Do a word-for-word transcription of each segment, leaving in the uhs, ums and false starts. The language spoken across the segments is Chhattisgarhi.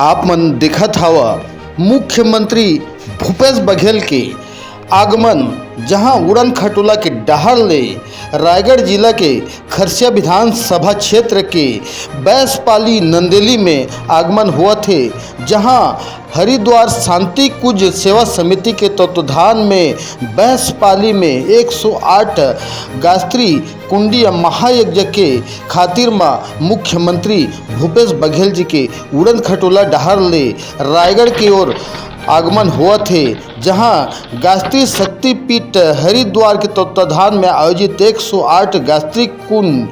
आप मन देखत हव मुख्यमंत्री भूपेश बघेल के आगमन, जहां उड़न खटोला के डहर ले रायगढ़ जिला के खरसिया विधानसभा क्षेत्र के बैसपाली नंदेली में आगमन होवत हे, जहां हरिद्वार शांति कुंज सेवा समिति के तत्वाधान में बैसपाली में एक सौ आठ गायत्री कुंडीय महायज्ञ के खातिर म मुख्यमंत्री भूपेश बघेल जी के उड़न खटोला डहर ले रायगढ़ के ओर आगमन होवत हे, जहां गायत्री शक्तिपीठ हरिद्वार के तत्वाधान में आयोजित एक सौ आठ गायत्री कुंड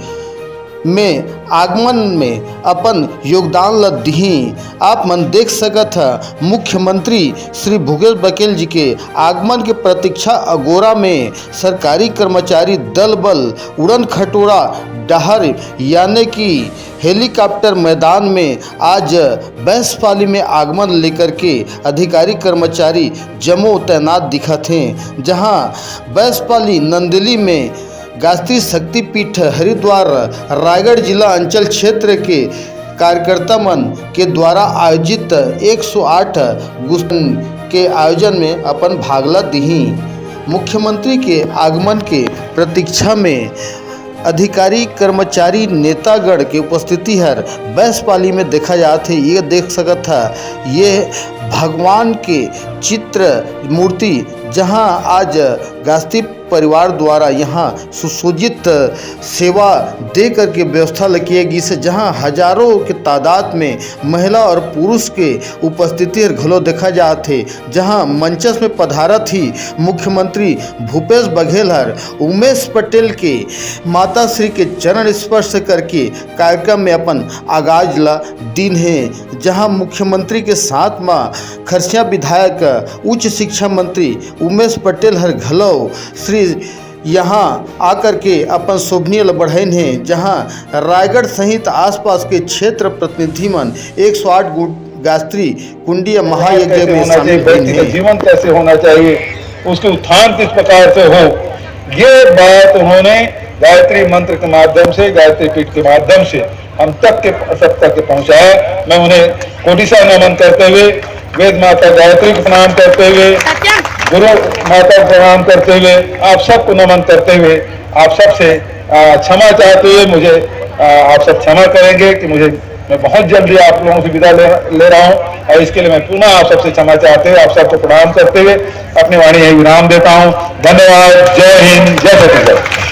में आगमन में अपन योगदान ल दिही। आप मन देख सकत ह, मुख्यमंत्री श्री भूपेश बघेल जी के आगमन के प्रतीक्षा अगोरा में सरकारी कर्मचारी दल बल उड़न खटोला डहर यानी कि हेलीकॉप्टर मैदान में आज बैसपाली में आगमन लेकर के अधिकारी कर्मचारी जमो तैनात दिखत हें, जहां बैसपाली नंदेली में गायत्री शक्तिपीठ हरिद्वार रायगढ़ जिला अंचल क्षेत्र के कार्यकर्ता मन के द्वारा आयोजित एक सौ आठ गुस्ती के आयोजन में अपन भाग ला दिही। मुख्यमंत्री के आगमन के प्रतीक्षा में अधिकारी, कर्मचारी, नेतागण के उपस्थिति हर बैसपाली में देखा जात हे। ये देख सकत ह, ये भगवान के चित्र मूर्ति, जहां आज गायत्री परिवार द्वारा यहां सुसज्जित सेवा दे करके व्यवस्था ल किए गिस हे, जहां हजारों के तादाद में महिला और पुरुष के उपस्थिति हर घलो देखा जात हे, जहां मंचस में पधारत ही मुख्यमंत्री भूपेश बघेल हर उमेश पटेल के माता श्री के चरण स्पर्श करके कार्यक्रम में अपन आगाज ला दीन हे, जहां मुख्यमंत्री के साथ म खरसिया विधायक उच्च शिक्षा मंत्री उमेश पटेल हर घलो श्री यहां आकर के अपन शोभनीय ल बढ़ाइन हे, जहां रायगढ़ सहित आसपास के क्षेत्र प्रतिनिधि मन एक सौ आठ गुट गायत्री कुंडीय महायज्ञ कैसे में होना शामिल चाहिए, हुए व्यक्ति का हैं। जीवन कैसे होना चाहिए, उसके उत्थान किस प्रकार से हो, ये बात उन्होंने गायत्री मंत्र के माध्यम से, गायत्री पीठ के माध्यम से हम तक के, सब तक के पहुंचाया। मैं उन्हें कोटि सा नमन करते हुए, वेद माता गायत्री को प्रणाम करते हुए, गुरु माता को प्रणाम करते हुए, आप सबको नमन करते हुए, आप सबसे, आ, क्षमा चाहते हुए मुझे, आ, आप सब क्षमा करेंगे कि मुझे, मैं बहुत जल्दी आप लोगों से विदा ले, ले रहा हूँ और इसके लिए मैं पुनः आप सबसे क्षमा चाहते हुए, आप सबको प्रणाम करते हुए अपनी वाणी यहीं विराम देता हूँ। धन्यवाद। जय हिंद, जय छत्तीसगढ़।